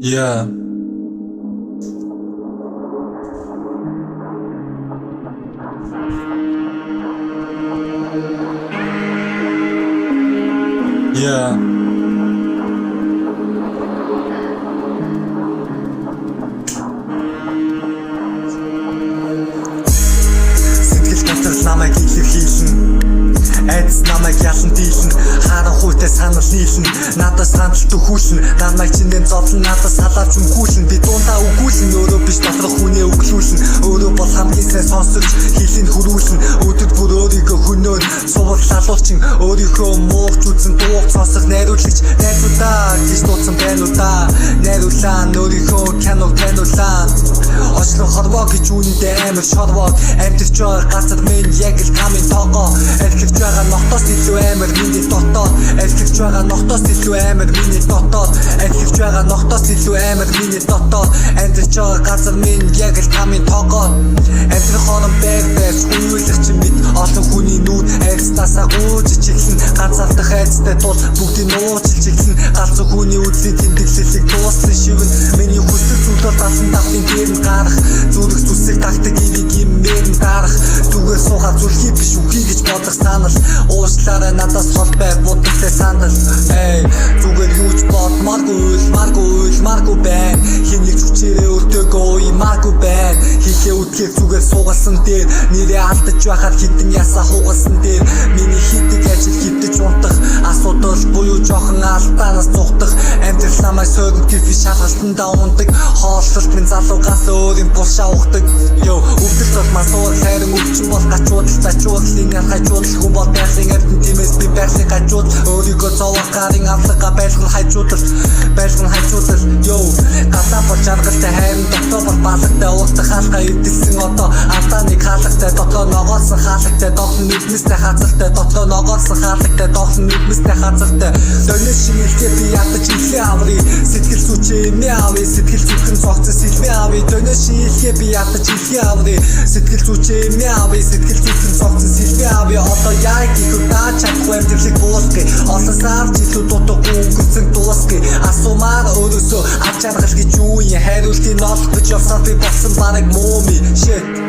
Yeah. Yeah. Сэтгэл готрол намайг илэрхийлнэ. Айдас намайг ялан дийлнэ. Харанхуйтай санал нийлнэ. Надаас хандалт өхүүлнэ. Намайг чиндэн зовлон надаас салаавч өмхүүлнэ. Би дундаа үгүүлнэ. Өөрөө биш доторх хүнээ өглүүлнэ. Өөрөө бол хамгийн сайн сонсогч хилийн хөрүүлнэ. Өдөр бүр өөрийгөө хөнөөн сувал лалуучин өөрийнхөө муугч үзэн дууг сонсох найруулагч найзуудаа гэж дуудсан байна уу да. Найруулаа өөрийнхөө киног таниулаа. Очлон хорвоо гэж үүндээ амар шорвоо. Амьдарч байгаа газар минь яг л тамын тоогоо. Архирч байгаа нотоос илүү амар миний дотоод. Архирч байгаа нотоос илүү амар миний дотоод. Архирч байгаа нотоос илүү амар миний дотоод. Амьдарч байгаа газар минь яг л тамын тоогоо. Амьдрах орон байр байрч уйлах чинь мэд олон хүний нүд арьснасаа гууж чиглэн ганцаардах айцтай тул бүгдийг нууцлж эхлэн галзуу хүний үзлийн тэмдэглэлийг дууссан шивэн. Миний хүсэл зүйл бол 75-ын дээр нь гарах зүрх зүсэг тагтаг энийг имээр нь дарах зүгээр сууха зүлхий биш үхий гэж бодох санал уушлаарай надаас хол бай будагтай сандал. Эй зүгээр юу ч бодмааргүй уйлмааргүй уйлмааргүй байна. Хэнийг ч хүчээрээ өртөөгөө уймааргүй байна. Хилээ үтгэх зүгээр суугалсан дээр нэрээ алдаж байхад хитэн ясаа хугалсан дээр миний хийдэг ажил хитэж унтах асуудал буюу жоохон алдаанаас зугтах амьдрал намайг сойрон кефи шалгалтандаа ундаг хооллолт минь залуугаас өөрийн булшаа ухдаг. Йоо өвдөл бол ман суурал харин өвчин бол гачуудал зачуудлын ял хажуудал хүн бол байгалийн эрдэн тиймээс би байгалийн гажуудал өөрийгөө зовоох гарын авлага байлган хажуудал байлган хажуудал. Йоо гадаа бол жаргалтай харин дотоо бол балагтай уурдах хаалга эвдэлсэн одоо алдааны хаалгатай дотроо ногоолсон хаалгатай доохон нүдмэстэй хазалтай дотроо ногоолсон хаалгатай доохон нүдмэстэй хазалтай дөнөс шинэлгээ би ядаж илээ авъя сэтгэл зүчээ эмээ авъя сэтгэл зүхэн цогцсон сэлмээ авъя дөнөс шинэлгээ би ядаж илээ авъя сэтгэл зүчээ эмээ авъя сэтгэл зүхэн цогцсон сэлмээ авъя одоо яа гэхүү дааж чадахгүй амьдралыг буулгая олон сар жилүүд дутуугүй өнгөрсөн дуусгая асуумаар өөрөөсөө ав жаргал гэж юу юм хариултыг олох гэж явсаар би болсон бараг мууми shit.